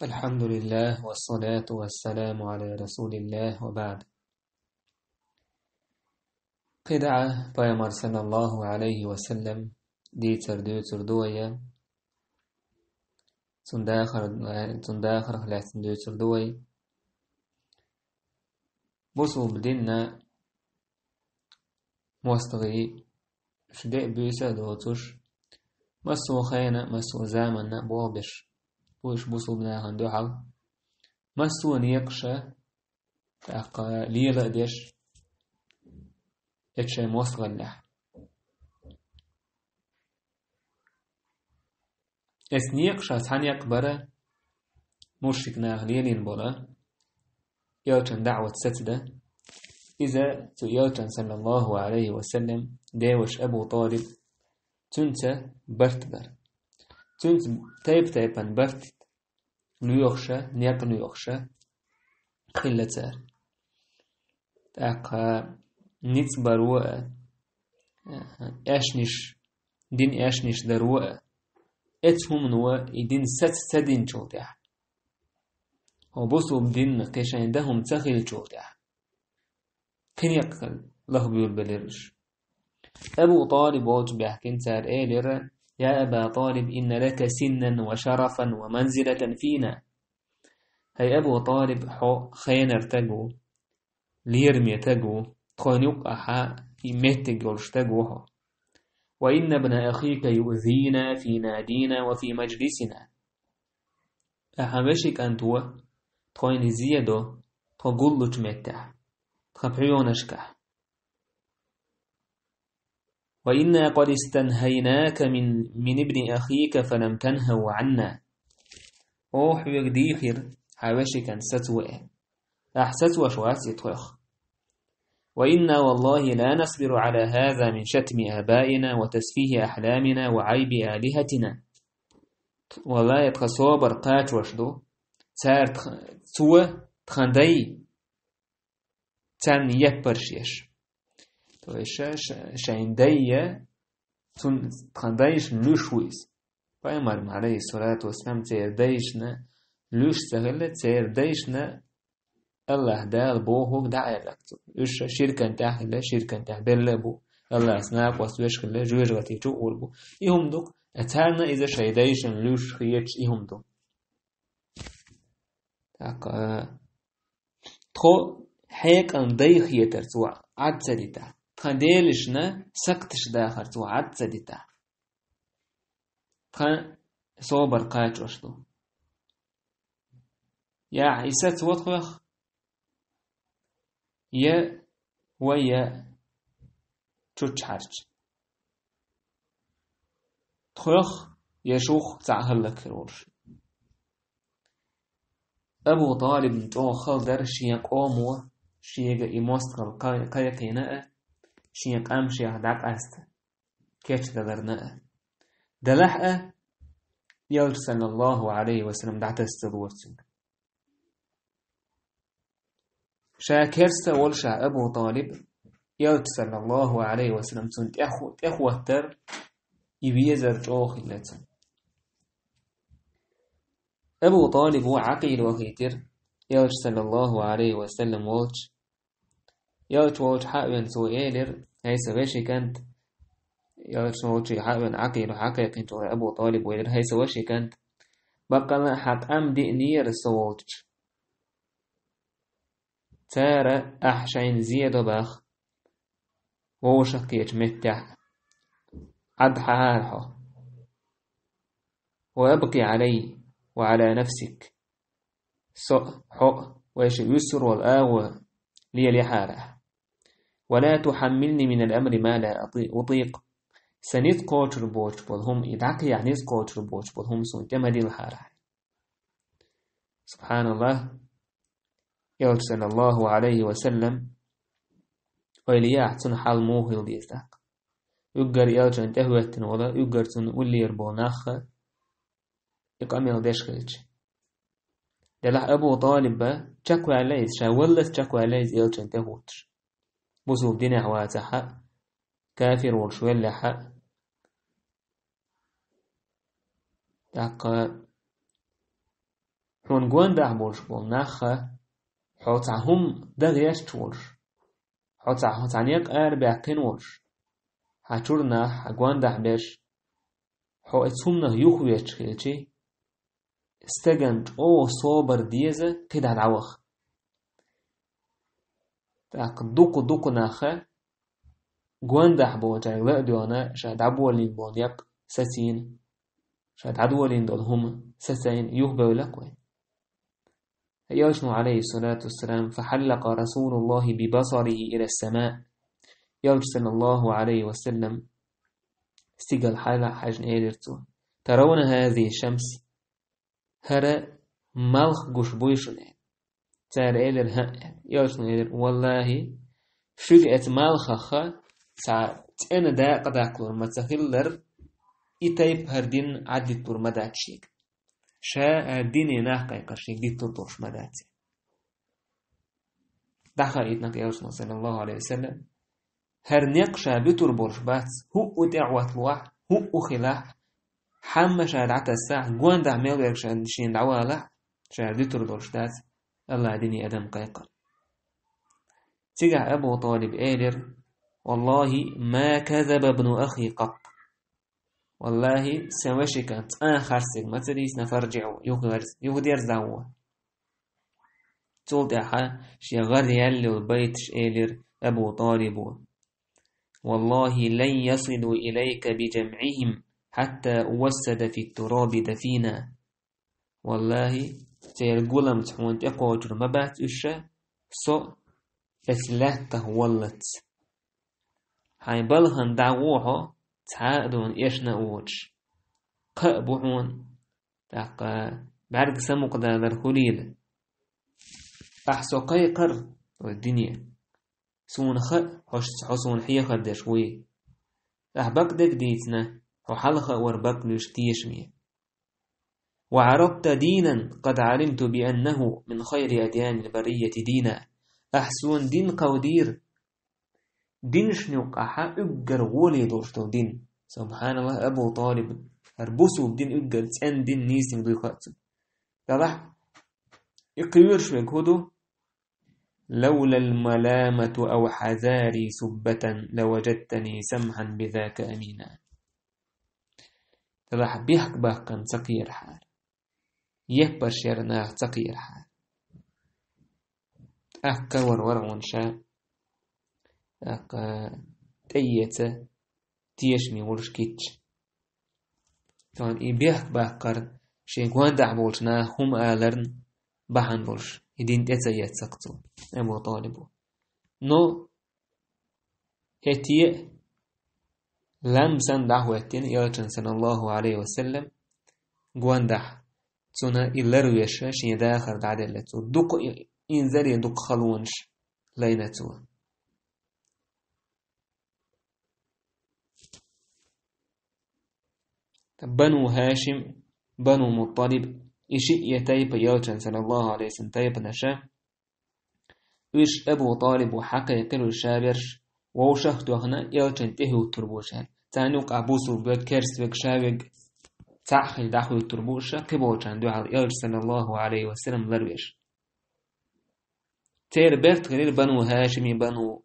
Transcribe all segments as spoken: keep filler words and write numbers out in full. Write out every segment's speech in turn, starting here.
الحمد لله والصلاة والسلام على رسول الله وبعد. КхидӀа Пайхамар, саллаллаху Ӏалайхи ва саллам, дийцар дуьйцур ду вай, цуьнан дахар, цуьнан дахарх лаьцна дуьйцур ду вай. Бусулба динна мостагӀий, уьш де а буьйса а доцуш, массо а хенахь, массо а заманахь болх беш бу уьш бусулба нахана дуьхьал. Массо а некъаш, тӀаккха лела а деш, эцу шайн мостагӀаллехь. Эцу некъашах цхьа некъ бара мушрик наха лелийна болу, элчан даӀват сацадан. Иза цу элчан, саллаллаху Ӏалайхи ва саллам, деваша Абу ТӀалиб, цуьнца барт бара. Цуьнца тайп-тайпана барт, лоьхуша, некъ лоьхуша хилла цара. ТӀаккха ницкъ баро а, аьшнаш, дин аьшнаш даро а, эцу хӀумано и дин саца ца динчул тӀаьхьа, хьо бусулба динна кхин шайн дан хӀума ца хилчул тӀаьхьа, кхин некъ лахбуьйлабелира уьш. Абу ТӀалиб волчу баьхкина цара элира: «Я Аба ТӀалиб, инна лака синнан ва шарафан ва манзилатан фина». ХӀай Абу ТӀалиб, хьо хенара стаг ву, лераме стаг ву, тхойна юккъахь и меттиг йолуш стаг ву хьо. «Ва инна бна ахика юъзина фи надина ва фи мажлисина». Ахьа вешин кӀант ву, тхойна зе до тхо гуллучу меттехь, тхан пхьоьханашкахь. «Ва инна къад истанхайнака мин, мин ибни ахика фалам танхав Ӏанна». О, хьоьга дийхира хьан вешин кӀант сацо аьлла. Ахьа сацош вац и тхох. «Ва инна валлахи ла насбиру Ӏала хаза мин шатми абаина ва тасфихи ахламина ва Ӏайби алихатина». Валлахи, тхан собар кхачош ду, цара тх-, цо тхан дай царна яппарш еш. То есть ша-, ша-, шайн дай, цун, тхан дайшна луьш ву иза. Пайхамар, Ӏалайхиссалату вассалам, церан дайшна луьш ца хилла, церан дайшна Аллаха Дала бохург дӀа а аьллера цо. Уьш ширкан тӀехь хилла, ширкан тӀехь белла а бу. Аллахьца накъост веш хилла, жоьжахати чу а гӀур бу. И хӀума ду-кх, царна иза шайн дайшна луьш хеташ и хӀума ду. ТӀаккха тхо хьекъална дай хетар цо Ӏад ца дитахь, тхан делашна сакташ дахар цо Ӏад ца дитахь, тхан собар кхачош ду. Я и сацо тхох, я вай, я чуччахьарча. Тхох я шух цхьаъ хӀаллакьхир волуш. Абу ТӀалибна чӀогӀа хала дара шен къомо шега и мостагӀалла кхай-, кхайкхийна а, шен къам шех дӀакъаста кечдаларна а. Делахь а, Элча, саллаллаху Ӏалайхи ва саллам, дӀатаса ца лора цуьнга. Ша керста волуш а Абу ТӀалиб, Элча, саллаллаху Ӏалайхи ва саллам, цунна тӀеху-, тӀехӀоттар и везар чӀогӀа хилла цунна. Абу ТӀалибо Ӏакъил вахийтира Элча, саллаллаху Ӏалайхи ва саллам, волчу. Элча волчу хьа а веана, цо элира: «ХӀай сан вешин кӀант». Элча волчу хьа а веана, Ӏакъил хьакхайкхинчул Абу ТӀалибо элира: «ХӀай сан вешин кӀант, баккъалла а хьан къам диънера со волчу. Цара ахьа шайна зе до баха вовшахкхетачу меттехь, Ӏад хьахьара хьо. Ва абкъи Ӏалаййа ва Ӏала нафсик. Со а, хьо а вайша вуьсур волу агӀо лелаяхьара ахьа. Ва ла тухьаммилни минал амри ма ла атӀи-, утӀикъ. Сан ницкъ кхочур боцуш болу хӀума, и дӀакхехьа ницкъ кхочур боцуш болу хӀума суна тӀе ма дилахьара ахьа». СубхьаналлахӀ! Элча, саллаллаху Ӏалайхи ва саллам, ойла яхь, цуьнан хьал муха хила деза тӀаккха? Уьггар Элчанна тӀехӀоьттина волу, уьггар цунна уллера болу нах а и къамел деш хилча. Делахь Абу ТӀалиба чекхваьлла иза, ша валлалц чекхваьлла иза Элчанна тӀехӀуттуш. Бусулба динехь вацахь а, кафир волуш веллехь а, тӀаккха Хьуна гондахь болуш болу нахха, хьо цхьа хӀума дан гӀерташ волуш, хьо цхьа, хьо цхьа некъ арабаьккхина волуш, хьан чуьра нах, хьан гондахь берш, хьо оцу хӀуманах юхавеача хилчи, стагана чӀогӀа собар деза кхидӀа дӀаваха. ТӀаккха дукха-дукха нахха гондахь болчаьрга ла а доьгӀна, ша дӀаболийна болу некъ сацийна, ша дӀадолийна долу хӀума сацийна юхабевлла вай. Элчано, عليه الصلاة والسلام, فحلق رسول الله ببصره إلى السماء. Элча, саллаллаху Ӏалайхи ва саллам, стигала хьалахьаьжна элира цо: «ترون هذه الشمس؟» «ХӀара малх гуш буй шуна?» — аьлла. Цара элира: «ХӀаъ», — аьлла. Элчано элира: «Валлахи, шуьга оцу малхах цхьа цӀена дакъа даккхалур ма ца хиллара, и тайпа хӀара дин Ӏаддитталур ма дац шега. Ша хӀара дине нах кхайкхар шега дитталур долуш ма дац». ДӀахаийтина-кх Элчано, саллаллаху Ӏалайхи ва саллам, хӀара некъ ша буьтур болуш бац, хӀуъу тӀеӀотталахь, хӀуъу хилахь, хьамма ша дӀатассахь, гондахь мел верг ша шена дӀавалахь, ша дуьтур долуш дац АллахӀан дине адам кхайкхар. Цигахь Абу ТӀалиб элира: «والله ما كذب ابن أخي قط». «Валлахи, сан ваша кӀант цкъа а харцдерг ма ца дийцина, فارجعوا, юхадерза, юхадерза дӀагӀо». Цул тӀаьхьа шен гӀара яьлла йолу байташ элира Абу ТӀалибо: «والله لن يصلوا إليك بجمعهم حتى أوسد في التراب دفينا». «Валлахи, церан гуламца хьуна тӀекхочур ма бац уьш, со оцу лаьттах воллалц. Хьайн балхана дӀагӀо хьо, цхьа а дуьйна эшна а воцуш. Кхаъ бу хьуна, тӀаккха бӀаьрг самукъадалар хуьлийла. Ахь со кхайкхар, вай дине. Суна хаьа, хьо, хьо суна хьехар деш вуй. Ахь бакъдерг дийцина, хьо хьалха а вара бакълуьйш тешаме. وعرضت دينا قد علمت بأنه من خير أديان البرية دينا. Ахь суна дин кховдийра, динашна юккъехь уггар гӀоле долуш долу дин». СубхьаналлахӀ, Абу ТӀалиб, хӀара бусулба дин уггар цӀена дин нийсаниг дуй хаьа цунна. Делахь, и кхоьруш верг хӀун ду? «لولا الملامة أو حذاري سبة لوجدتني سمحا بذاك أمينا». Делахь бехк баккхарна ца кхерахьара, еппарш ярна нах ца кхерахьара. ТӀаккха карор вара хьуна ша, тӀаккха тӀеэца тешаме волуш кийча. Тахана и бехк баккхар шен гондахь болчу наха хӀума аларна бахьана болуш, и дин тӀе ца эцна-кх цо, Абу ТӀалибо. Но хӀетте а лам санна дӀахӀоьттина Элчан, саллаллахӀу Ӏалайхи ва саллам, гондахь, цунна и ларвеш шен дахар дӀаделла цо. Дукха и-, инзаре дукха халонаш лайна цо. Бану ХӀашим, Бану МуттӀалиб, и шиъ е тайпа Элчан, саллаллахӀу Ӏалайхи ва саллам, тайпанаша, уьш Абу ТӀалибо хьакхайкхира уьш шаберш, вовшах а тоьхна, Элчан тӀе хӀуьттур бу уьш аьлла. Царна юкъахь бусулба верг, керста верг, ша верг цхьаъ хилла дӀахӀуьттур бу уьш, кхиболчарна дуьхьал Элча, саллаллахӀу Ӏалайхи ва саллам, ларвеш. Церан барт хилира Бану ХӀашими, Бану,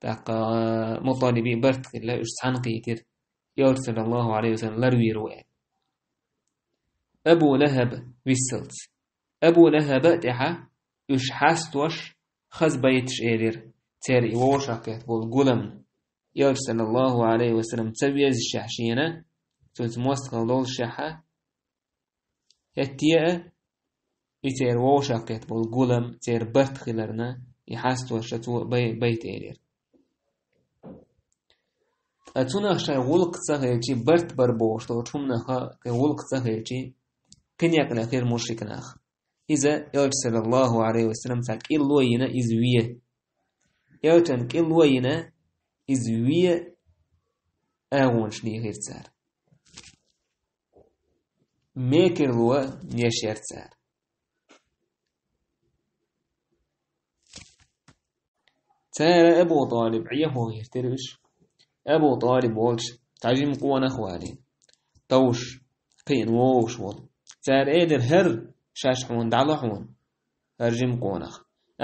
тӀаккха, МуттӀалиби барт хилла, уьш цхьаьна кхийтира, Элча, саллаллахӀу Ӏалайхи ва саллам, ларвийр ву аьлла. Абу ЛахӀаб виссалц. Абу ЛахӀаба тӀехьа уьш хьастош хаза байташ элира, церан и вовшахкхетта болу гулам, Элча, саллаллахӀу Ӏалайхи ва саллам, ца везашехь шена, цуьнца мостагӀалла доллушехь, хӀетте а и церан вовшахкхетта болу гулам, церан барт хиларна, и хьастош цо бай-, байт элира. Ткъа цунах шайн гӀуллакх ца хилчи, барт бар бохуш долчу хӀуманах кхин гӀуллакх ца хилчи, кхин некъ лехира мушрик нах. Иза Элча, саллаллахӀу Ӏалайхи ва саллам, цхьа кӀилло а йина, иза ве. Элчан кӀилло а йина, иза ве агӀонаш дийхира цара. Мекарло еш яра цара. Цара Абу ТӀалиб Ӏехо гӀертира уьш. Абу ТӀалиб волчу цхьа жима къонах валийна, товш, кхиъна вогӀуш волу. Цара элира: «ХӀара шаьш хьуна дӀало хьуна, хӀара жима къонах.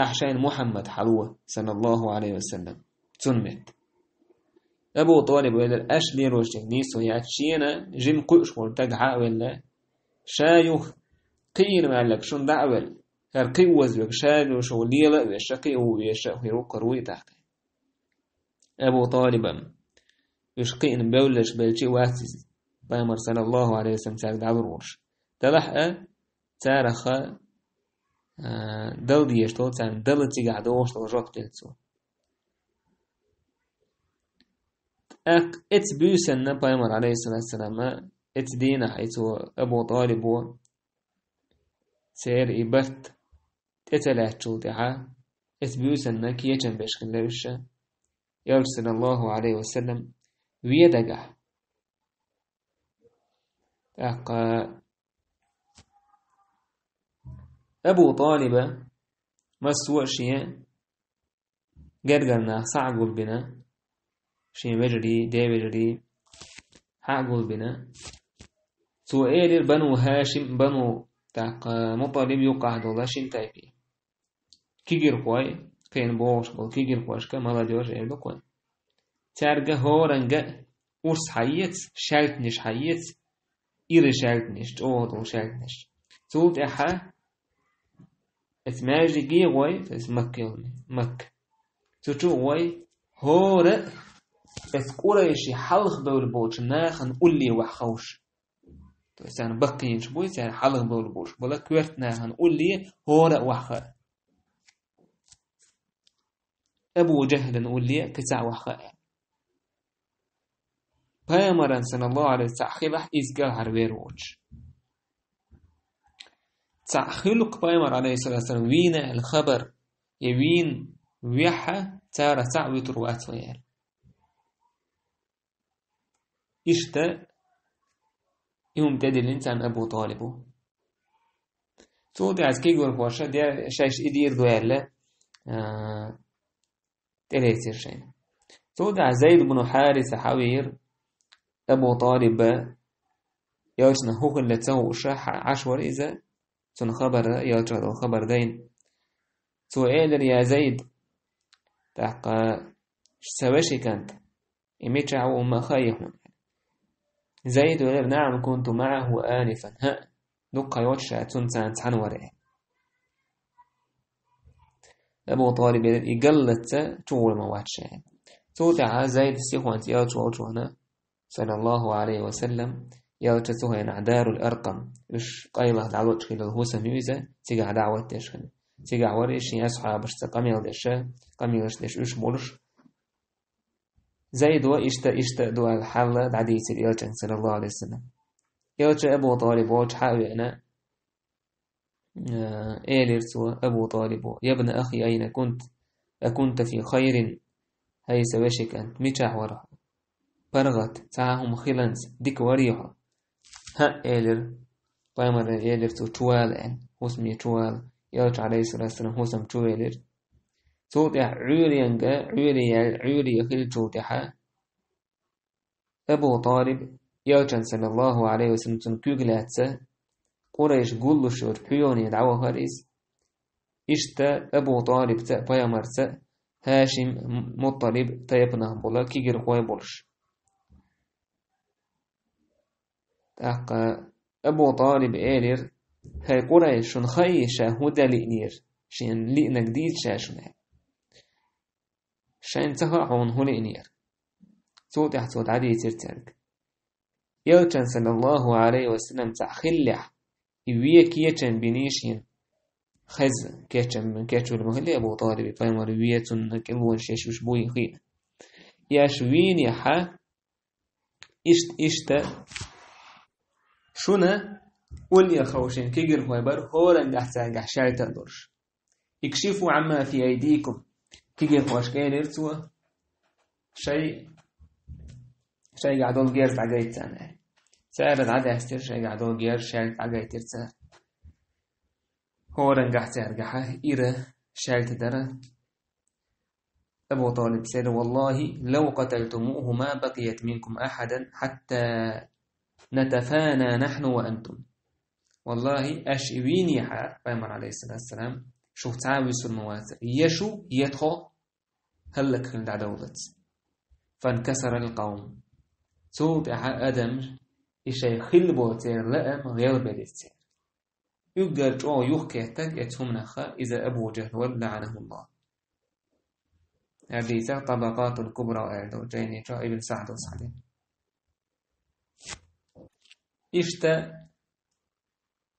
Ахь шайна Мухьаммад хьало, саллаллаху Ӏалайхи ва саллам, цунна метта. Абу ТӀалиб элира, аша лелочунга нийсо яц, шена жима кхуьуш волу стаг хьа а велла, ша юха кхиийна ваьлларг шуна дӀа а велла, хӀара кхиозварг ша лелош ву лела а веш, ша кхио ву веш а хир ву, кхер вуй тӀаккха. Абу ТӀалибан уьш кхиъна бевлларш белча а вац иза, Пайхамар, саллаллаху Ӏалайхи ва саллам, цаьрга дӀалур волуш. Делахь а, царах, а, дала дезаш долу, царна дала цигахь догӀуш долу жоп делла цо. ТӀаккха эца буьйсанна Пайхамар, Ӏалайхиссалату вассалам, эца дийнахь и цо, Абу ТӀалибо, церан и барт тӀе ца лаьттачул тӀаьхьа, эца буьйсанна кечам беш хилла уьш, Элча, саллаллаху Ӏалайхи ва саллам, вен дагахь. ТӀаккха Абу ТӀалиба массо а шен гергара нах схьа а гулбина, шен вежарий, ден вежарий схьа а гулбина. Цо элира Бану ХӀашим, Бану, тӀаккха, МутӀалиб юккъахь долу шина тайпе. Кегирхой, кхин бохуш болу кегирхошка, молодёжь эр ду кхунна. Цаьрга хӀоранга урс хьаэца, шаьлтанаш хьаэца, ира шаьлтанаш, чӀогӀа долу шаьлтанаш. Цул тӀаьхьа эца маьждиге гӀой, то есть Макка йолу, Макка. Цу чу гӀой хӀора а эца къурайши хьалха бевлла болчу нахана улле ваха ховш. То есть царна баккхийнаш буй, царна хьалха бевлла болуш бала коьрта нахана улле хӀора а ваха. Абу Жахьлан улле кхин цхьаъ ваха. Пайхамаран, саллаллаху Ӏалайхи ва саллам, цхьаъ хилахь, иза кӀелхьарвер воцуш. Цхьаъ хуьлу-кх Пайхамар, Ӏалайхиссалату вассалам, вийна аьлла хабар, я вийна вехьа, царах цхьаъ вуьтур вац вай аьлла. Иштта и хӀума тӀедиллина царна Абу ТӀалибо. Цул тӀаьхьа кегирхоша де шайша и дийр ду аьлла, а, тӀелецира шайна. Цул тӀаьхьа Зайд ибн Хьариса хьавийра Абу ТӀалиба, элчанах хӀун хилла ца хууш, хьа-, Ӏаш вара иза, цунна хабар, элчанах долу хабар дайна. Цо элира: «Я Зайд, тӀаккха сан вешин кӀант, и мичахь ву, ма хаий хьуна?» Зайд элира: «НаӀам, кунту маӀаху анифан». ХӀаъ, дуккха йоцуш ша цунца цхьаьна вара. Абу ТӀалиб элира: «И галлаца чугӀур ма вац ша». Цул тӀаьхьа Зайд сихонца элча волчу вахана, саллаллаху Ӏалайхи ва саллам, элча цу хенахь Дарул Аркъам, уьш къайлаха дӀалучу хиллал хӀусам ю иза, цигахь даӀват деш хилла. Цигахь вара шен асхьабашца къамел деш, къамелаш деш уьш болуш. Зайдо иштта, иштта ду аьлла хьал дӀадийцира элчанга, саллаллаху Ӏалайхи ва саллам. Элча Абу ТӀалиб волчу хьа а веана, э, элира цо Абу ТӀалибо: «Ябна ахи, айна кунт? Акунта фи хайрин?» ХӀай сан вешин кӀант, мичахь вара хьо? ПаргӀат, цхьа хӀума хиланца, дика варий хьо? «ХӀаъ», — элира. Пайхамара элира цо: «Чувала», — аьлла, хӀусаме чувала. Элча, Ӏалайхиссалату вассалам, хӀусам чувелира. Цул тӀаьхьа Ӏуьйренга, Ӏуьйре ял-, Ӏуьйре хиллачул тӀаьхьа, Абу ТӀалиб, элчан, саллаллаху Ӏалайхи ва саллам, цунна куьг лаьцна, Къурайш гуллуш йолчу пхьоьне дӀавахара иза. Иштта Абу ТӀалибца а, пайхамарца а, ХӀашим, МутӀалиб тайпанах бола кегирхой болуш. ТӀаккха Абу ТӀалиб элира: «ХӀай Къурайш, шуна хаий ша хӀун дан лиънера? Шена лиънарг дийца ша шуна». Шайна ца хаьа хьуна хӀун лиънера. Цул тӀаьхьа цо дӀадийцира цаьрга. Элчан, саллаллаху Ӏалайхи ва саллам, цхьаъ хиллехь, и вен кечам биний шена. Хеза кечам, кечвелла ма хилли Абу ТӀалиб, пайхамар вен, цунна кӀелонаш еш уьш буй хиъна. И аша вийнехьа, иштта, иштта, шуна уллехь ховшина кегирхой бара, хӀораннахь цаьргахь шаьлта а долуш. «Икшифу Ӏамма фи айдикум». Кегирхошка элира цо: «Шай, шайгахь долу герз дӀагайта царна», — аьлла. Цара дӀадаьстира шайгахь долу герз, шаьлта дӀагайтира цара. ХӀораннахь цаьргахьа ира, шаьлта дара. Абу ТӀалиб сел: «Валлахи, лав къаталтумуху ма бакият минкум ахадан хьатта натафана нахьну ва антум». «Валлахи, аш и вийнехьа, пайхамар, алейхиссалату вассалам, шух цхьа а вуьсур ма вацар. Я шу, я тхо хӀаллакьхилла дӀадовлац». فانكسر القوم. Цул тӀаьхьа адам и шай хилла болу церан лаам гӀелбелира церан. Уггар чӀогӀа юхакхеттарг эцу хӀуманах иза Абу Джахл вара, лаӀанахуллах. Хьадисах «Табакъатул Кубра» аьлла долу жайни чохь Ибн Саъд схьадина. Иштта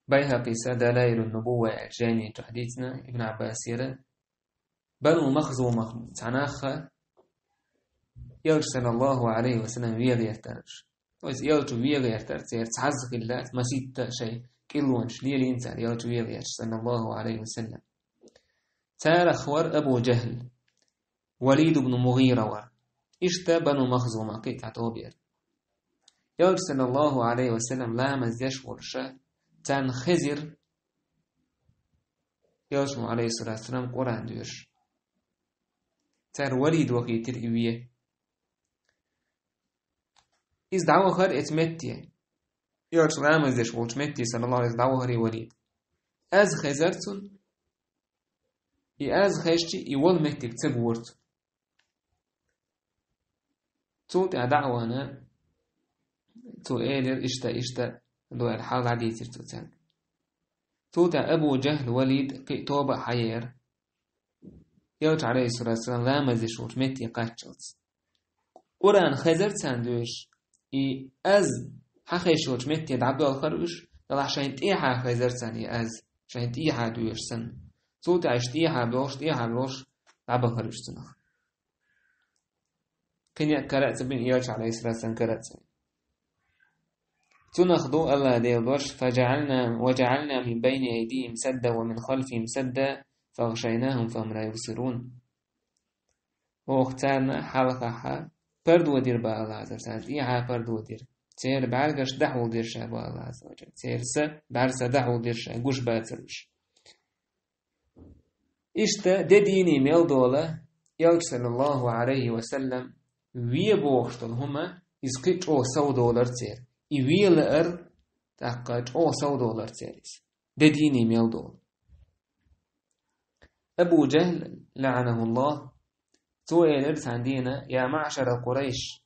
Байхьакъис «Далаилун Нубувва» аьлла жайни чохь дийцина Ибн Ӏаббасера, Бану Махзумах цхьа нах а Элча, саллаллаху алейхи ва саллям, вен гӀертараш. То есть Элча вен гӀертар, церан цхьаъ хилла, маситта шайн кӀиллонаш лелийна цара Элча вен гӀерташ, саллаллаху алейхи ва саллям. Царах вара Абу Джахл, Валид ибн МугӀира вара. Иштта Бану Махзума кхин а цхьа тоба яра. Элча, саллаллаху алейхи ва саллям, ламаз деш волуш, царна хезира Элча, алейхиссалату вассалам, Къуръан доьшуш. Цара Валид вахийтира и вен. Иза дӀавахара эцу метте. Элча ламаз деш волчу метте, саллаллаху алейхи, дӀавахара и Валид. Аз хезара цунна, и аз хезча, и волу меттиг ца гора цунна. Цул тӀаьхьа дӀа а вахана, цо элира иштта, иштта, дуьхьал хьал дӀадийцира цо цаьрга. Цул тӀаьхьа Абу Джахл, Валид кхин а тоба а хьаеара. Элча, алейхиссалату вассалам, ламаз деш волчу метте кхаччалц. Къуръан хезара царна доьшуш, и аз хьахезаш йолчу метте дӀабоьлхура уьш, делахь шайн тӀехьа хезара царна и аз, шайн тӀехьа доьшуш санна. Цул тӀаьхьа уьш тӀехьа болуш, тӀехьа болуш, дӀабахара уьш цунах. Кхин некъ кара а ца бина, Элча, алейхиссалату вассалам, кара а ца бина. Цунах ду Аллах Дела дош: «فجعلنا، وجعلنا من بين أيديهم سدا ومن خلفهم سدا فأغشيناهم فهم لا يبصرون». Оха царна хьалхахьа пардо дира, боху Аллах Азза ва Джалла, царна тӀехьа пардо дира. Церан бӀаьргаш дӀахьулдира ша, боху Аллах Азза ва Джалла. Церан са бӀаьрса дӀахьулдира ша, гуш бацара уьш. Иштта де дийне мел долу, Элча, саллаллаху алейхи ва саллям, вен бохуш долу хӀума, иза кхин а чӀогӀа сов долура церан. И вен лаар, тӀаккха чӀогӀа сов долура церан иза. Де дийне мел долу. Абу Джахл, лаӀанахуллах, цо элира цхьана дийнахь: «يا معشر قريش،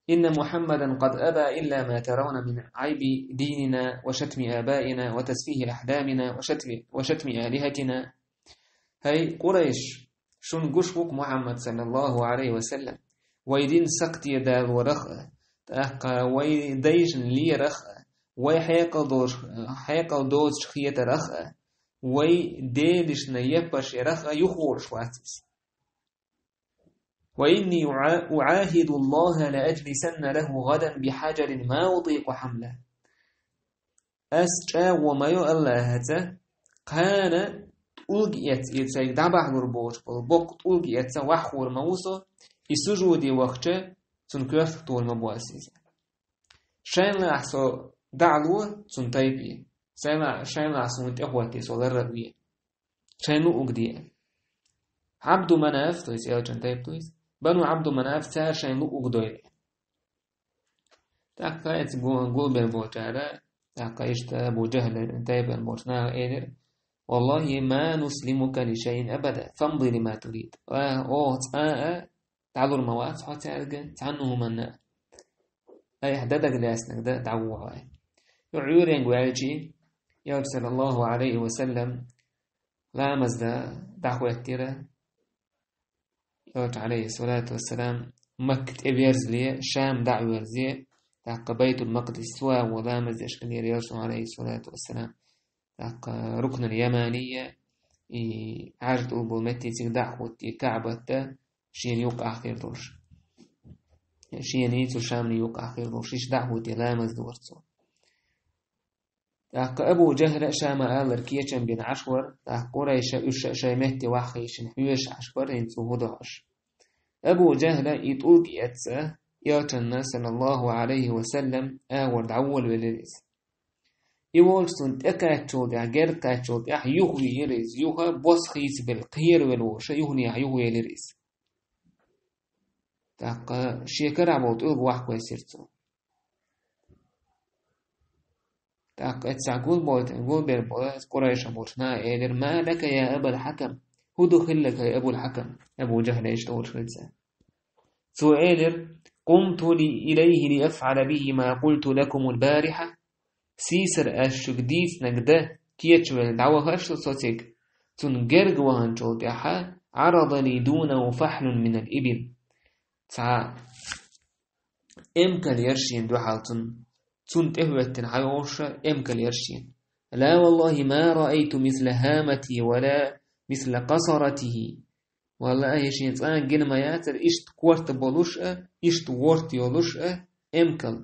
إن محمدا قد أبى إلا ما ترون من عيب ديننا وشتم آبائنا وتسفيه أحلامنا وشتم، وشتم آلهتنا». ХӀай Къурайш, шуна гуш ву-кх Мухьаммад, саллаллаху алейхи ва саллям, вай дин сакхте далорах а, тӀаккха вай дайшна лерах а, вай хьекъал доцуш, хьекъал доцуш хетарах а, вай делашна еппаш ярах а юхаволуш вац иза. «وإني أعا-، أعاهد الله لأجلسن له غدا بحجر ما أطيق حمله». Ас чӀагӀо ма йо Аллахьаца, кхана тӀулг эцна, и сайга дӀабахьалур боцуш болу боккха тӀулг эцна ваххур ма ву со, и сужуде вахча, цунна коьртах тора ма бу ас иза. Шайна лаахь со дӀа а ло цунна тайпе, шайна лаахь, шайна лаахь суна тӀехӀотте со ларра а ве. Шайн луъург де. Абду Манаф, то есть элчан тайпа, то есть Бану Абду Манаф, цара шайн луъург дойла. ТӀаккха эцу гу-, гулбелла болчара, тӀаккха иштта Абу Джахлан тайпана болчу наха элира: «والله ما نسلمك لشيء أبدا، فامض لما تريد». Ва, оха цкъа а дӀалур ма вац хьо цаьрга, цхьанна хӀуманна а. Айхьа дан дага лаьцнарг дан, дӀагӀо хьо. Юха Ӏуьйренга ваьлча, Элча, саллаллаху алейхи ва саллям, ламаз дан дӀахӀоьттира. Элча, алейхиссалату вассалам, Макка тӀе верзале, Шам дӀа а верзале, тӀаккха Байтул-Макдис цу агӀор ламаз деш хилира Элча, алейхиссалату вассалам. ТӀаккха Рукнул-Яманийя, и Ӏаьржа тӀулг болу метте цига дӀа а хӀоьттий, Каъбат шена юккъехь хир долуш. Шена цу Шамна юккъехь хир долуш, иштта дӀа а хӀоьттий, ламаз дора цо. ТӀаккха Абу Джахла Шама алар кечам бина Ӏаш вара, тӀаккха Къурайша уьш шайн метте ваххийшина хьоьжуш Ӏаш бара, хӀинца цо хӀун до хьожуш. Абу Джахла и тӀулг эцна, Элчанна, саллаллаху алейхи ва саллям, агӀор дӀаволавелира иза. И волчу цунна тӀекхаьччул тӀаьхьа, герга кхаьччул тӀаьхьа юхавеара иза, юха бос хийцабелла, кхеравелла волуш, юханехьа юхавелира иза. ТӀаккха шен карахь болу тӀулг вахкавоьссира цо. ТӀаккха эццахь гулбойтина, гулбер бола, Къурайша болчу наха элира: «Ма лака я Абал Хьакам? ХӀун ду хилларг, хӀай Абул Хьакам?» Абу Жахьле иштта олуш хилла цара. Цо элира: «Къумту ли илайхи ли афъала бихи ма къулту лакумул бариха». Сийсара ас шуьга дийцинарг дан кечвелла дӀавахара шу со цига, цунна герга ваханчул тӀаьхьа, «Ӏарада ли дунаху фахьлун минал ибил». Цхьа эмкал яра шена дуьхьал цунна. Цунна тӀехӀоьттина хьайогӀуша эмкал яра шена. «Ла валлахи ма раайту мисла хӀамати ва ла мисла къасаратихи». Валлахи, шена цкъа а гина ма яцара иштта корта болуш а, иштта ворта йолуш а эмкал.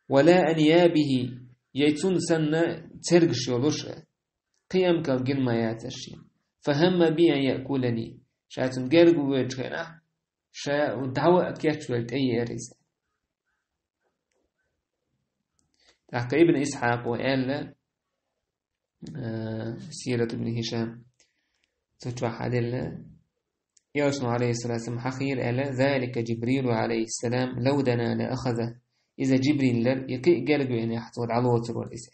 «Ва ла аньябихи», я цунна санна цергаш йолуш а, кхин эмкал гина ма яцара шена. «Фахамма би ан яъкулани». Ша цунна герга воьдучу хенахь, ша дӀаваа кечвелла тӀееара иза. ТӀаккха Ибн Исхьакъо аьлла, э, Сират ибн Хишам, цу чохь хьаделла, Элчано, алейхиссалату вассалам, хьахийра аьлла: «Залика Джибрилу, алейхиссалам, лав дана ла ахаза». Иза Джибрил лар, и кхин а герга веанехь, цо дӀалоцур вара иза.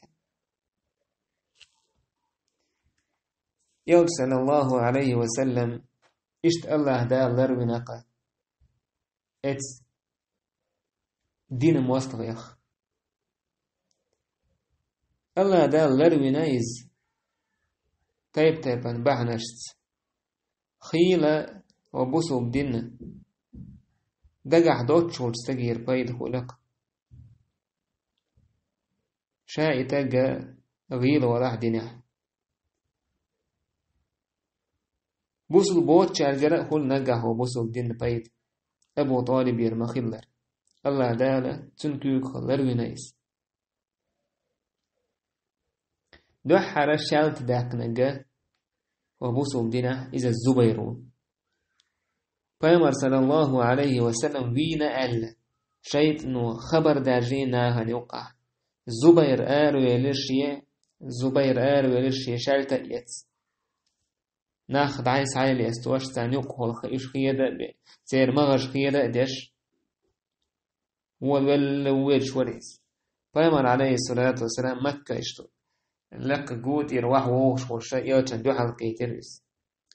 Элча, саллаллаху алейхи ва саллам, иштта Аллаха Дала ларвина кха. Эц дина мостагӀех. Аллаха Дала ларвина иза тайп-тайпана бахьанашца. Хийла ва бусулба динна дагахь доцчу волчу стагера пайда хуьлу-кх. Ша и таг гӀийла валахь динехь. Бусулба боцучаьргара а хуьлу наггахь ва бусулба динна пайда. Абу ТӀалибера ма-хиллара. Аллаха Дала цуьнан куьйгах ларвина иза. Дуьххьара шаьлта даьккхинарг ва бусулба динехь иза Зубайр ву. Пайхамар, саллаллаху алейхи ва саллам, вийна аьлла, шайтӀано хабар даьржина нахана юккъахь. Зубайр аравелира шен, Зубайр аравелира шен шаьлта а эцна. Нах дӀай-схьай лестош, царна юккъахула уьш хеда а бе-, церан магӀаш хеда а деш, волавелла вуьйцуш вара иза. Пайхамар, алейхиссалату вассалам, Макка иштта лакха гу тӀера ваха вогӀуш волуш, Элчанна дуьхьал кхийтира иза.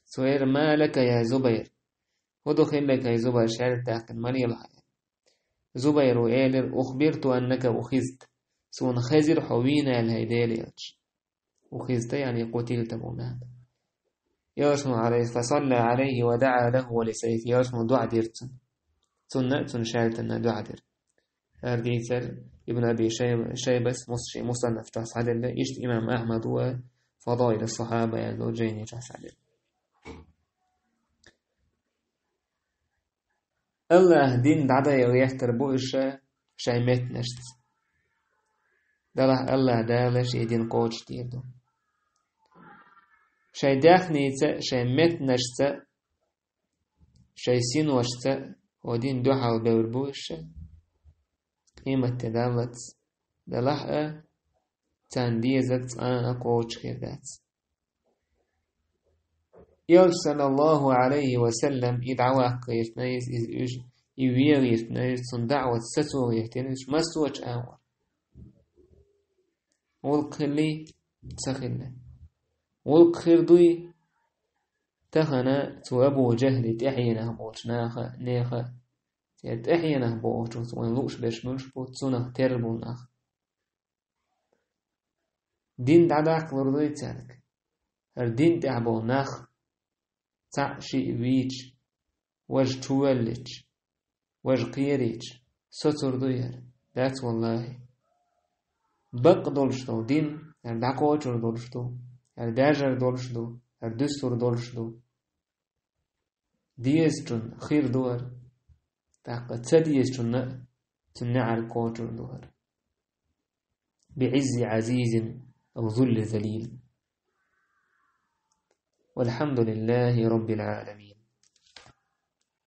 Цо элира: «Ма лака, я Зубайр? ХӀун ду хилларг, хӀай Зубайр, шаьлта даьккхина, ма лела хьан?» Зубайро элира: «Ухбирту аннака ухизта». Суна хезира хьо вийна аьлла, хӀай Делан Элча. Ухизта, яъни къутилта бу маьӀна. Элчано, алейхи, фасалла алейхи ва даа лаху ва ли сайфи. Элчано дуӀа дира цунна. Цунна а, цунна шаьлтанна а дуӀа дира. ХӀара дийцар Ибн Аби Шайб-, Шайбас мус-, шен мусаннаф чохь схьаделла, иштта имам Ахьмад ва Фадаил ас-Сахьаба яьлла жайни чохь схьаделла. Аллаха дин дӀадайа гӀертар бу уьш шайн меттанашца. Делахь Аллаха Дала шен дин кхочушдийр ду. Шайн даьхница, шайн меттанашца, шайн синошца хӀо дин дуьхьал бевр бу уьш, къематде даллалц, делахь а царна дезарг цкъа а кхочуш хир дац. Элча, саллаллаху алейхи ва саллам, и дӀаваккха гӀиртина иза, иза уьш, и вен гӀиртина иза, цунна даӀват сацо гӀиртина иза массочу агӀор. ГӀуллакх хилли, ца хилли. ГӀуллакх хир дуй, тахана цу Абу Жахьли тӀаьхьенах болчу наха, неха, церан тӀаьхьенах бохучу, цу вайн лууш берш муьлш бу, цунах терра бу нах. Дин дӀадаккхалур дуй цаьрга? ХӀара дин тӀехь болу нах цхьаъ шиъ вийча, важа чувоьллича, важа кхерийча, соцур дуй хӀара? Дац, валлахӀи. Бакъ долуш долу дин, хӀара дӀакхочур долуш ду, хӀара даьржар долуш ду, хӀара дуьсур долуш ду. Дезачунна хир ду хӀара, тӀаккха ца дезачунна а цуьнан неӀарг кхочур ду хӀара. بعز عزيز أو ذل ذليل. والحمد لله رب العالمين.